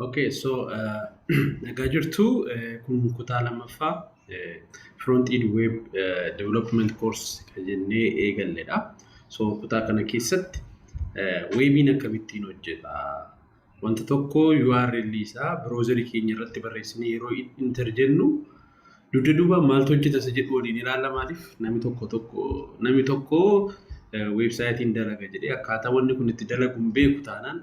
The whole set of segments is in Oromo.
Okay, so nagaa jirtu. Kun kutaa lammaffaa front end web development course kan jennee eegalledha. So kutaa kana keessatti webiin akkamittiin hojjeta? Wanta tokko URL isaa browserii keenya irratti barreessinee yeroo enter jennu dugda duuba maaltu hojjeta isa jedhu waliin ilaalla. Maaliif namni tokko websiteiin dalaga jedhee akkaataa wanni kun itti dalagu hin beeku taanaan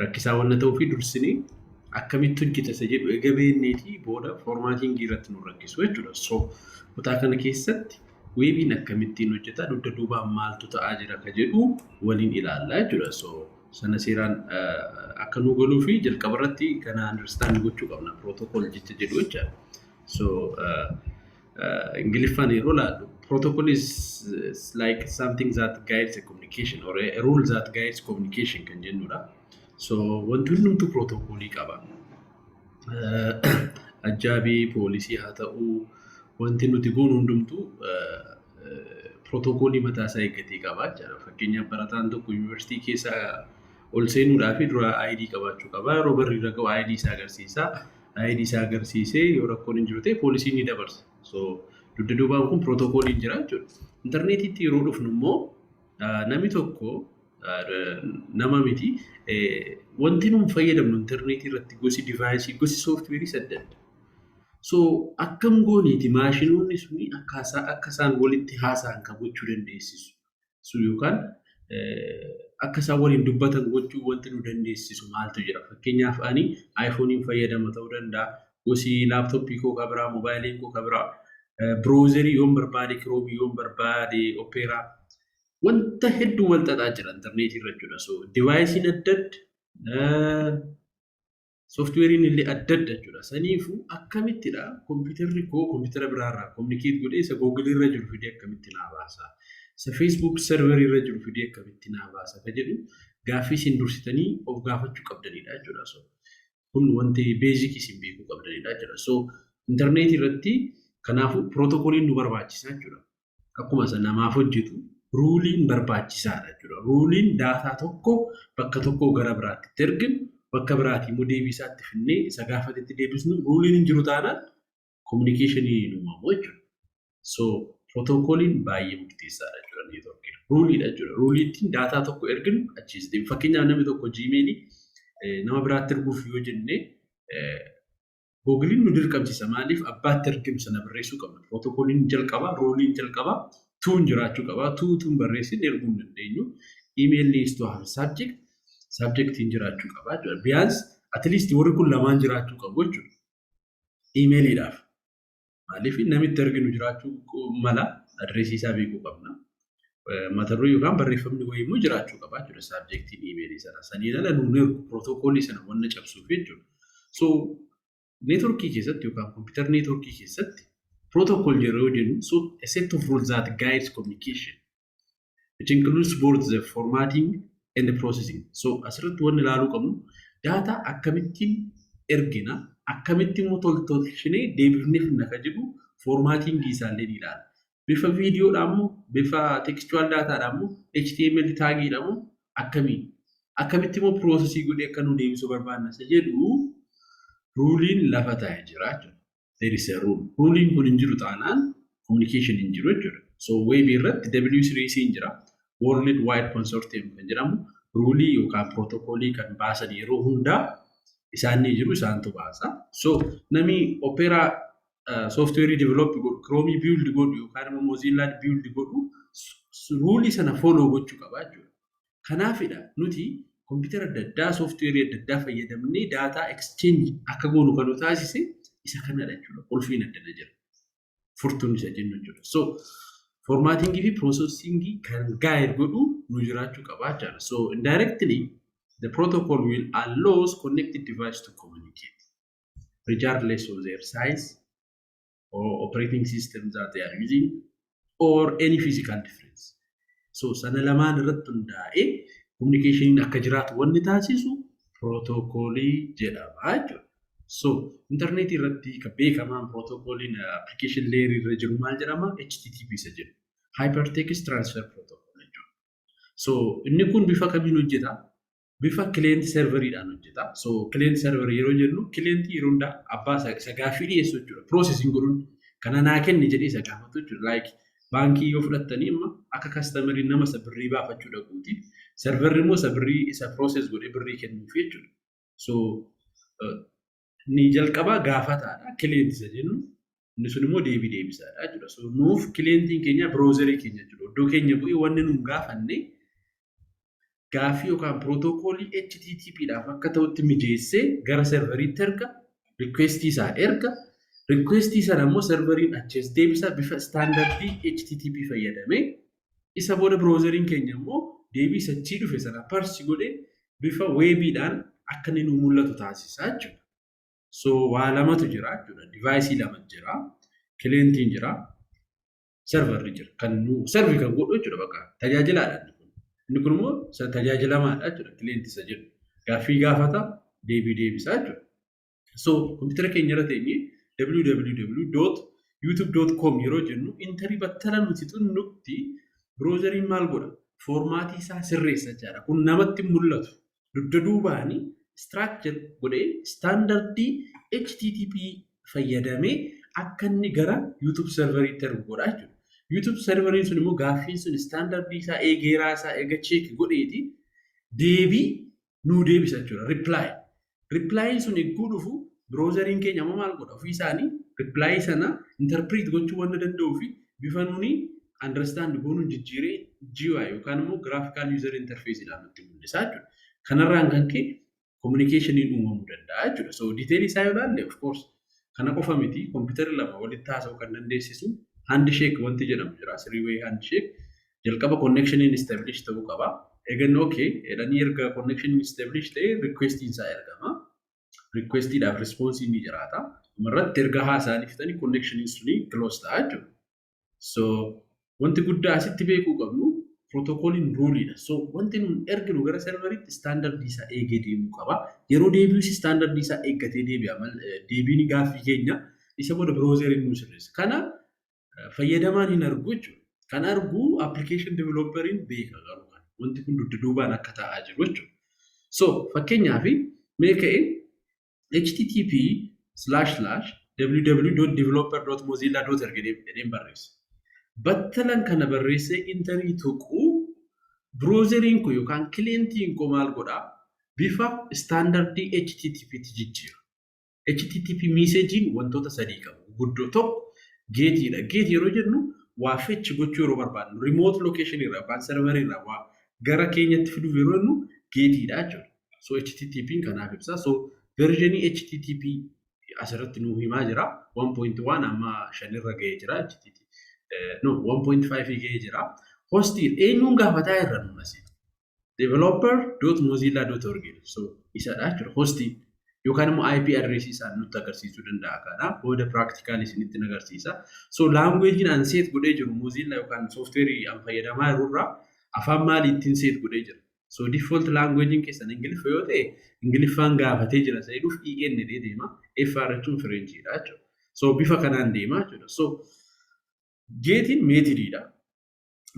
rakkisaa wanna ta'uu fi dursinee akkamitti hojjeta isa jedhu eega beekneetii booda formattingii irratti nu rakkisu jechuudha. So kutaa kana keessatti webiin akkamittiin hojjeta, dugda duubaan maaltu ta'aa jira ka jedhu waliin ilaalla jechuudha. So sana seeraan akka nu galuu fi jalqaba irratti kana understand gochuu qabna, protocol jecha jedhu jechaadha. So Ingiliffaan yeroo ilaallu, protocol is like something that guides a communication or a rule that guides communication kan jennudha. So wanti hundumtuu protocolii qaba. Ajjaabii poolisii haa ta'uu, wanti nuti goonu hundumtuu protocolii mataa isaa eeggatee qaba jechuudha. Fakkeenyaaf, barataan tokko yuunivarsiitii keessa ol seenuudhaaf dura ID qabaachuu qaba. Yeroo barri irra ga'u ID isaa agarsiisa. ID isaa agarsiisee yoo rakkoon hin jiru ta'e poolisiin ni dabarsa. So dugda duubaan kun protocoliin jira jechuudha. Intarneetiitti yeroo dhufnu immoo namni tokko, nama miti, wanti nuun fayyadamnu intarneetii irratti gosi deviceii, gosi softwareii adda adda. So akkam gooneeti maashinoonni suni akka isaan walitti haasa'an kan gochuu dandeessisu? So yookaan akka isaan waliin dubbatan gochuu wanti nu dandeessisu maaltu jira? Fakkeenyaaf, ani iPhoneiin fayyadama ta'uu danda'a. Gosi laptopii koo kan biraa, mobileiin koo kan biraa, browserii yoon barbaade Chromeii, yoon barbaade Opera, wanta hedduu wal xaxaa jira intarneetii irra jechuudha. So deviceiin adda adda, softwareiin illee adda adda jechuudha. Saniifuu akkamittidha kompiitarri koo kompiitara biraarraa communicate godhee isa Googleii irra jiru fidee akkamitti naa baasa? Isa Facebook serverii irra jiru fidee akkamitti naa baasa? Ka jedhu gaaffii isin dursitanii of gaafachuu qabdanidha jechuudha. So kun wanti basicii isin beekuu qabdanidha jechuudha. So intarneetii irratti kanaafuu protocoliin nu barbaachisa jechuudha. Akkuma isa namaaf hojjetu ruleiin barbaachisaadha jechuudha. Ruleiin data tokko bakka tokkoo gara biraatti itti erginu, bakka biraatii immoo deebii isaatti finnee isa gaafatetti deebisnu, ruleiin hin jiru taanaan communicationii hin uumamu jechuudha. So protocoliin baay'ee murteessaadha jechuudha networkiin. Ruleiidha jechuudha. Ruleii ittiin data tokko erginu achiis deemu. Fakkeenyaaf, namni tokko Gmailii nama biraatti erguuf yoo jenne Googleiin nu dirqamsiisa. Maaliif? Abbaatti erginu sana barreessuu qabna. Protocoliin jalqaba, ruleiin jalqaba, toon jiraachuu qaba. Toon barreessin erguu hin dandeenyu. Email needs to have subject. Subjectiin jiraachuu qaba jechuudha. Biyaans at least warri kun lamaan jiraachuu qabu jechuudha. Emailiidhaaf. Maaliif? Namitti erginu jiraachuu mala, addressii isaa beekuu qabna. Mata duree yookaan barreeffamni wayii immoo jiraachuu qaba jechuudha subjectiin emailii sana. Saniin ala nuun ergu, protocolii sana wanna cabsuuf jechuudha. So networkii keessatti yookaan computer networkii keessatti protocol yeroo jennu, so a set of rules that guides communication which includes both the formatting and the processing. So asirratti wanni ilaaluu qabnu data akkamittiin ergina, akkamitti immoo toltolchinee deebifnee finna ka jedhu formattingii isaallee ni ilaala. Bifa viidiyoodhaan moo, bifa textual dataadhaan moo, HTML tagiidhaan moo, akkamiin akkamitti immoo processii godhee akka nu deebisuu barbaanna isa jedhu ruleiin lafa taa'ee jira jechuudha. There is a rule. Ruleiin kun hin jiru taanaan communication hin jiru jechuudha. So webii irratti W3C hin jira. World Wide Consortium kan jedhamu ruleii yookaan protocolii kan baasan yeroo hundaa isaan ni jiru, isaantu baasa. So namni Opera softwareii develop godhu, Chromeii build godhu yookaan immoo Mozilla build godhu ruleii sana follow gochuu qaba jechuudha. Kanaafidha nuti kompiitara adda addaa, softwareii adda addaa fayyadamnee data exchange akka goonu kan nu taasise isa kanadha jechuudha. Qulfiin addana jira. Furtuun isa jennu jechuudha. So formattingii fi processingii kan guide godhu nu jiraachuu qaba jechuudha. So indirectly the protocol will allows connected device to communicate regardless of their size or operating system that they are using or any physical difference. So sana lamaan irratti hundaa'ee communication akka jiraatu wanni taasisu protocolii jedhama jechuudha. So interneetii irratti kan beekamaan protocoliin application layer irra jiru maal jedhama? HTTP isa jedhu. Hypertext Transfer Protocol jechuudha. So inni kun bifa kamiin hojjeta? Bifa client serveriidhaan hojjeta. So client server yeroo jennu, client yeroo hundaa abbaa isa gaaffii dhiyeessu jechuudha. Processing godhuun kana naa kenni jedhee isa gaafatu jechuudha. Like baankii yoo fudhattanii, amma akka customeriin nama isa birrii baafachuu dhaquuti. Serverri immoo isa birrii isa process godhee birrii kennuuf jechuudha. So ni jalqabaa gaafataadha. Client isa jennu inni sun immoo deebii deebisaadha jechuudha. So nuuf clientiin keenya browserii keenya jechuudha. Iddoo keenya bu'ee wanni nuun gaafanne gaaffii yookaan protocolii HTTP dhaaf akka ta'utti mijeessee gara serveriitti erga, requestii isaa erga, requestii sana immoo serveriin achees deebisa bifa standardii HTTP fayyadamee. Isa booda browseriin keenya immoo deebii sachii dhufe sana parse godhee bifa webiidhaan akka inni nu mul'atu taasisa jechuudha. So waa lamatu jira jechuudha. Deviceii lama jira. Clientiin jira. Serverri jira. Kan nu serve kan godhu jechuudha, bakka tajaajilaadha inni kun. Inni kun immoo tajaajilamaadha jechuudha. Clientii isa jedhu. Gaaffii gaafata, deebii deebisa jechuudha. So kompiitara keenya irra teenyee www.youtube.com yeroo jennu, enterii battala nuti xunnutti browseriin maal godha? Formatii isaa sirreessa jechaadha. Kun namatti mul'atu. Dugda duubaanii structure godhee standardii HTTP fayyadamee akka inni gara YouTube serveriitti ergu godha jechuudha. YouTube serveriin sun immoo gaaffiin sun standardii isaa eegeeraa isaa eega check godheeti deebii nuu deebisa jechuudha. Reply. Replyin sun egguu dhufu, browseriin keenya amma maal godha? Ofii isaanii replyii sana interpret gochuu waan danda'uu fi bifa nuni understand goonuun jijjiiree GUI yookaan immoo graphical user interface dhaan nutti mul'isa jechuudha. Kanarraan kan ka'e communicationiin uumamuu danda'a jechuudha. So detailii isaa yoo ilaalle, of course kana qofa miti, kompiitarri lama walitti haasa'uu kan dandeessisu handshake wanti jedhamu jira. Three way handshake. Jalqaba connectioniin establish ta'uu qaba. Eeganni okay jedhanii, erga connectioniin establish ta'e, requestiin isaa ergama. Requestiidhaaf responsiin ni jiraata. Dhumarratti erga haasa'anii fixanii connectioniin suni close ta'a jechuudha. So wanti guddaa asitti beekuu qabnu protocoliin ruleiidha. So wanti nun erginu gara serveriitti standardii isaa eegee deemuu qaba. Yeroo deebi'us standardii isaa eeggatee deebi'a. Deebiin gaaffii keenya isa booda browseriin nu sirreessa. Kana fayyadamaan hin argu jechuudha. Kan argu application developeriin beeka garuu kana. Wanti kun dugda duubaan akka ta'aa jiru jechuudha. So fakkeenyaaf mee ka'e http://www.developer.mozilla.org jedheen barreessa. Battalan kana barreessee enterii tuquu, browseriin kun yookaan clientiin kun maal godhaa? Bifa standardii HTTP tti jijjiira. HTTP messageiin wantoota sadii qabu. Guddoo tokko getiidha. Get yeroo jennu waa fetch gochuu yeroo barbaadnu, remote location irraa yookaan server irraa waa gara keenyatti fiduuf yeroo jennu getiidha jechuudha. So HTTP kanaaf ibsa. So versionii HTTP asirratti nuu himaa jira. 1.1 amma shanirra ga'ee jira. HTTP no 1.5 ga'ee jira. Hostiin eenyuun gaafataa irra nun asii? developer.mozilla.org. So isadha jechuudha. Hostii yookaan immoo IP address isaan nutti agarsiisuu danda'a kana. Booda practical isinitti agarsiisa. So languagein an set godhee jiru, Mozilla yookaan software an fayyadamaa jirurraa afaan maalii ittiin set godhee jira? So default languagein keessan Ingiliffa yoo ta'e, Ingiliffaan gaafatee jira isa jedhuuf EN jedhee deema. FR jechuun Frenchiidha jechuudha. So bifa kanaan deema jechuudha. So getiin methodiidha.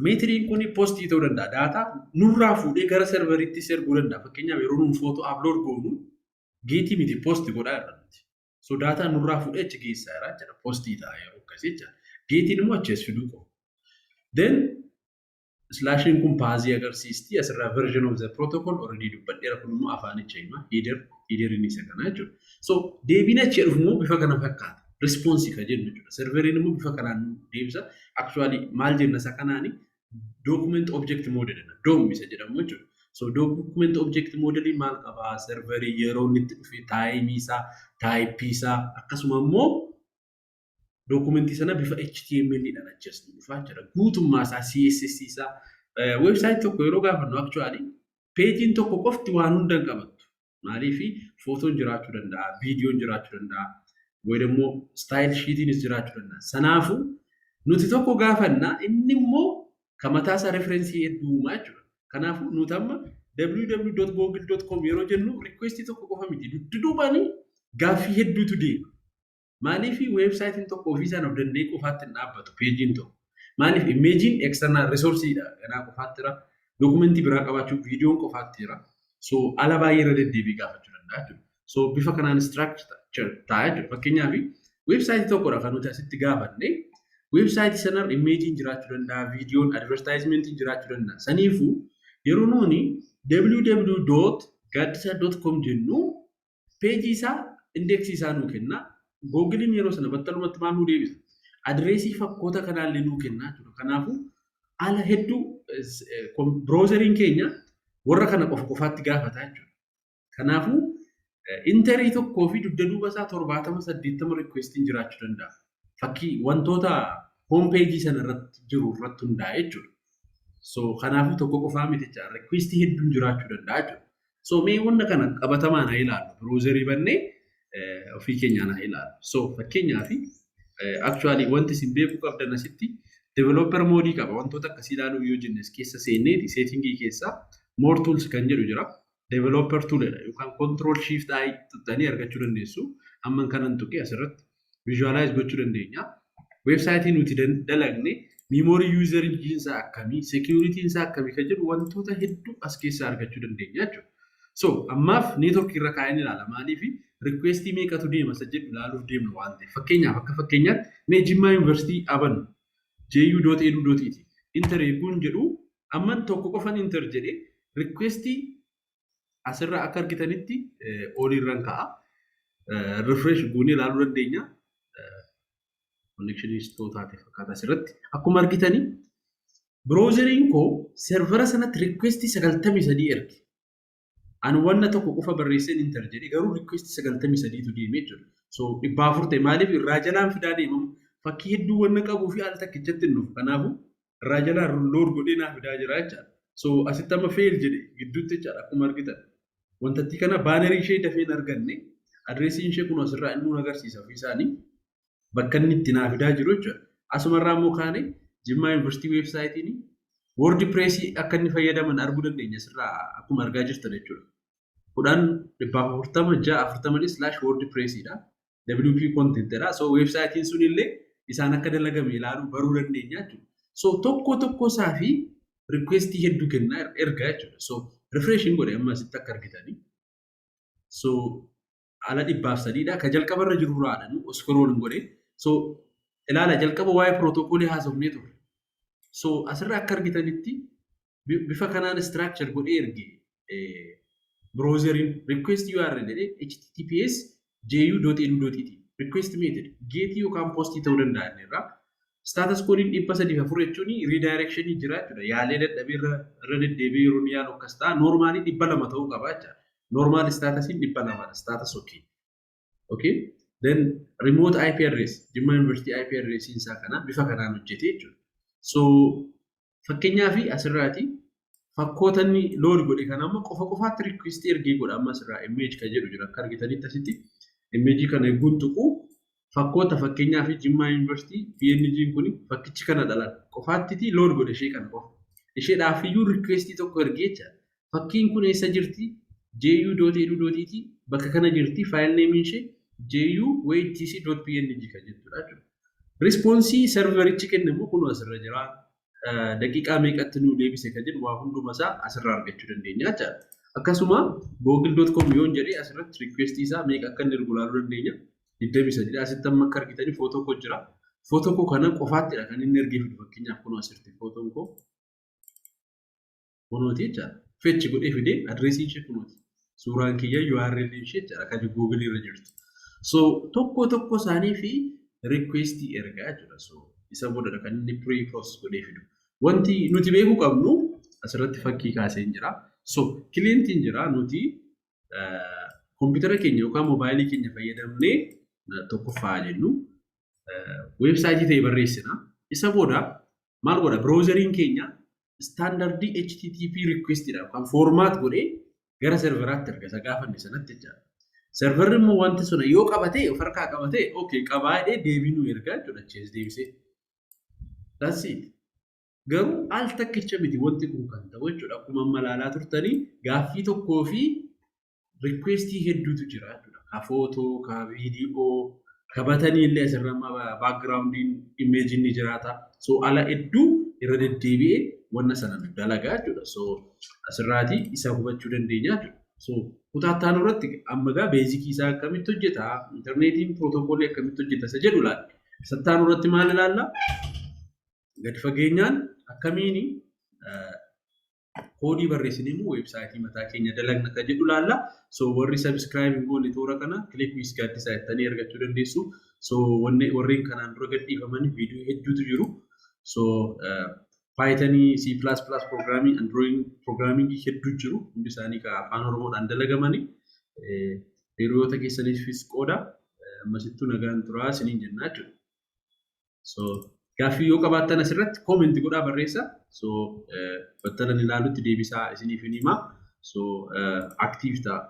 Methodiin kun postii ta'uu danda'a. Data nurraa fuudhee gara serveriitti erguu danda'a. Fakkeenyaaf yeroo nuun footoo upload goonu, getii miti, post godhaa irra nuti. So data nurraa fuudhee achi geessaa jira jechuudha. Postii ta'a yeroo akkasii jechuudha. Getiin immoo achi as fiduu qabu. Then slashiin kun pathii agarsiisti. Asirraa version of the protocol already dubbadheera. Kun immoo afaanicha hima. Headeriin isa kana jechuudha. So deebiin achi dhufu immoo bifa kana fakkaata. Response kan jennu jechuudha. Serveriin immoo bifa kanaan nu deebisa. Actually maal jenna isa kanaani? Document object model jenna. DOM isa jedhamu jechuudha. So document object model maal qabaa? Serverii yeroo inni itti dhufe, timeii isaa, typeii isaa, akkasuma immoo documentii sana bifa HTML dhaan achi as nu dhufaa jira. Guutummaa isaa, CSS isaa, website tokko yeroo gaafannu, actually pageiin tokko qofti waan hunda hin qabattu. Maaliif? Footoon jiraachuu danda'a, viidiyoon jiraachuu danda'a, ወይ ደግሞ style sheetiinis jiraachuu danda'a. Sanaafuu nuti tokko gaafanna, inni immoo kan mataa isaa referenceii hedduu uumaa jechuudha. Kanaafuu nuti amma www.google.com yeroo jennu requestii tokko qofa miti. Dudduubaanii gaaffii hedduutu deema. Maaliif? Websiteiin tokko ofii isaan of danda'ee qofaatti hin dhaabbatu, pageiin tokko. Maaliif? Imageiin external resourceiidha. Ganaa qofaatti jira. Documentii biraa qabaachuu, viidiyoon qofaatti jira. So ala baay'ee irra deddeebii gaafachuu danda'a jechuudha. So bifa kanaan structure ta'a jechuudha. Fakkeenyaaf, weebsaayitii tokkodha kan nuti asitti gaafanne. Weebsaayitii sanarra imageiin jiraachuu danda'a, viidiyoon, advertisementiin jiraachuu danda'a. Saniifuu yeroo nuuni www.gaddisa.com jennu, peejii isaa, indexii isaa nuu kenna. Googiliin yeroo sana battalumatti maal nuu deebisa? Adireesii fakkoota kanaallee nuu kenna jechuudha. Kanaafuu ala hedduu browseriin keenya warra kana qofa qofaatti gaafata jechuudha. Kanaafuu enterii tokkoo fi dugda duuba isaa 70, 80 requestiin jiraachuu danda'a. Fakkii wantoota home pageii sana irratti jiru irratti hundaa'e jechuudha. So kanaafuu tokko qofaa miti jecha, requestii hedduun jiraachuu danda'a jechuudha. So mee wanna kana qabatamaan haa ilaallu. Browserii bannee ofii keenyaan haa ilaallu. So fakkeenyaaf, actually wanti isin beekuu qabdan asitti developer modeii qaba. Wantoota akkasii ilaaluu yoo jennes keessa seenneeti settingii keessaa more tools kan jedhu jira. Developer toolidha yookaan control shift I tuttanii argachuu dandeessu. Amman kanan tuqee asirratti visualize gochuu dandeenya. Weebsaayitii nuti dalagne memory usageiin isaa akkamii, securityiin isaa akkamii kan jedhu wantoota hedduu as keessaa argachuu dandeenya jechuudha. So ammaaf networkii irra kaa'een ilaala. Maaliif? Requestii meeqatu deema isa jedhu ilaaluuf deemna waan ta'eef. Fakkeenyaaf, akka fakkeenyaatti mee Jimmaa Yuunivarsiitii abannu, ju.edu.et enter eeguun jedhu, amman tokko qofan enter jedhee requestii asirraa akka argitanitti oliirran ka'a. Refresh goonee ilaaluu dandeenya. Connectionii slow taate fakkaata asirratti. Akkuma argitanii browseriin koo servera sanatti requestii 93 erge. Ani wanna tokko qofa barreesseen enter jedhee, garuu requestii 93tu deemee jechuudha. So 400 ta'e. Maaliif irraa jalaan fidaa deemamu? Fakkii hedduu wanna qabuu fi al takkichatti hin dhufu. Kanaafuu irraa jalaan load godhee naa fidaa jira jechaadha. So asitti amma fail jedhe gidduutti jechaadha, akkuma argitan. Wantatti kana bannerii ishee dafee hin arganne. Adreesiin ishee kun asirraa inni nu agarsiisa ofii isaanii bakka inni itti naa fidaa jiru jechuudha. Asumarraa immoo kaane Jimmaa Yuunivarsiitii weebsaayitiin WordPressii akka inni fayyadaman arguu dandeenya asirraa akkuma argaa jirtan jechuudha. 10.146.40 /WordPressiidha. WP contentidha. So weebsaayitiin sun illee isaan akka dalagame ilaaluu baruu dandeenya jechuudha. So tokko tokko isaa fi requestii hedduu kennaa ergaa jechuudha. So refreshin godhe amma asitti akka argitanii. So ala 103dha. Ka jalqabarra jiru irraadha. Scroll godhe. So ilaala, jalqaba waa'ee protocolii haasofnee turre. So asirra akka argitanitti bifa kanaan structure godhee erge browseriin. Request URL jedhee https ju.edu.et, request method getii yookaan postii ta'uu danda'a inni irraa. Status codeiin 304 jechuun redirectionii jira jechuudha. Yaalee dadhabee irra deddeebi'ee yeroo inni yaalu akkas ta'a. Normalii 200 ta'uu qaba jechuudha. Normal statusiin 200dha. Status okay. Okay. Then remote IP address, Jimma University IP address isaa kana bifa kanaan hojjete jechuudha. So fakkeenyaaf asirraati fakkoota inni load godhe kana amma qofa qofaatti request ergee godha. Amma asirraa image kan jedhu jira akka argitanitti. Asitti image kana eeguun tuqu, fakkoota fakkeenyaaf Jimmaa University PNG kun fakkichi kana dhalan qofaatti load godhe, ishee kana qofa. Isheedhaaf iyyuu request tokko ergee jecha. Fakkiin kun eessa jirti? ju.edu.et bakka kana jirti. File name ishee ju.wtc.png kan jettudha jechuudha. Responsii serverichi kenne immoo kun asirra jira. Daqiiqaa meeqatti nu deebise kan jedhu waa hunduma isaa asirraa argachuu dandeenya jechaadha. Akkasuma google.com yoon jedhee asirratti request isaa meeqa akka inni ergu ilaaluu dandeenya. 23 asitti amma akka argitanii footoo koo jira. Footoo koo kana qofaattidha kan inni ergee fidu. Fakkeenyaaf kunoo asirratti footoon koo kunooti jechaadha. Fetch godhee fidee adreesiin ishee kunooti. Suuraan kiyya URL ishee jechaadha kan Google irra jirtu. So tokko tokko isaanii fi requestii ergaa jechuudha. So isa boodadha kan inni pre-process godhee fidu. Wanti nuti beekuu qabnu asirratti fakkii kaasee jira. So clientiin jira, nuti kompiitara keenya yookaan moobaayilii keenya fayyadamnee tokkoffaa jennu weebsaayitii ta'e barreessina. Isa booda maal godha? Browseriin keenya standardii HTTP requestidha yookaan format godhee gara serveraatti erga isa gaafanne sanatti jechaadha. Serverri immoo wanti sun yoo qabate, of harkaa qabate, okay qabaa jedhee deebii nu ergaa jechuudha achi deebisee. That's it. Garuu al takkicha miti wanti kun kan ta'u jechuudha. Akkuma amma ilaalaa turtanii gaaffii tokkoo fi requestii hedduutu jira jechuudha. Ka footoo, ka viidiyoo, ka buttonii illee asirra amma backgroundiin imageiin ni jiraata. So ala hedduu irra deddeebi'ee wanna sana nu dalagaa jechuudha. So asirraatii isa hubachuu dandeenya jechuudha. So kutaa itti aanu irratti amma egaa basic isaa akkamitti hojjeta, intarneetiin protocol akkamitti hojjeta isa jedhu ilaalla. Isa itti aanu irratti maal ilaalla? Gadi fageenyaan akkamiin koodii barreessinee immoo weebsaayitii mataa keenya dalagna kan jedhu ilaalla. So warri subscribe hin goone toora kana Click with Gaaddisaa jettanii argachuu dandeessu. So warreen kanaan dura gadhiifaman viidiyoo hedduutu jiru. So Python, C++ programming, Android programming hedduu jiru. Hundi isaanii kan afaan Oromoodhaan dalagamani. Hiriyoota keessaniifis qooda. Ammasittuu nagaan turaa isiniin jenna jechuudha. So gaaffii yoo qabaattan asirratti comment godhaa, barreessa. So battalan ilaalutti deebisaa isiniif hin himaa. So active ta'a.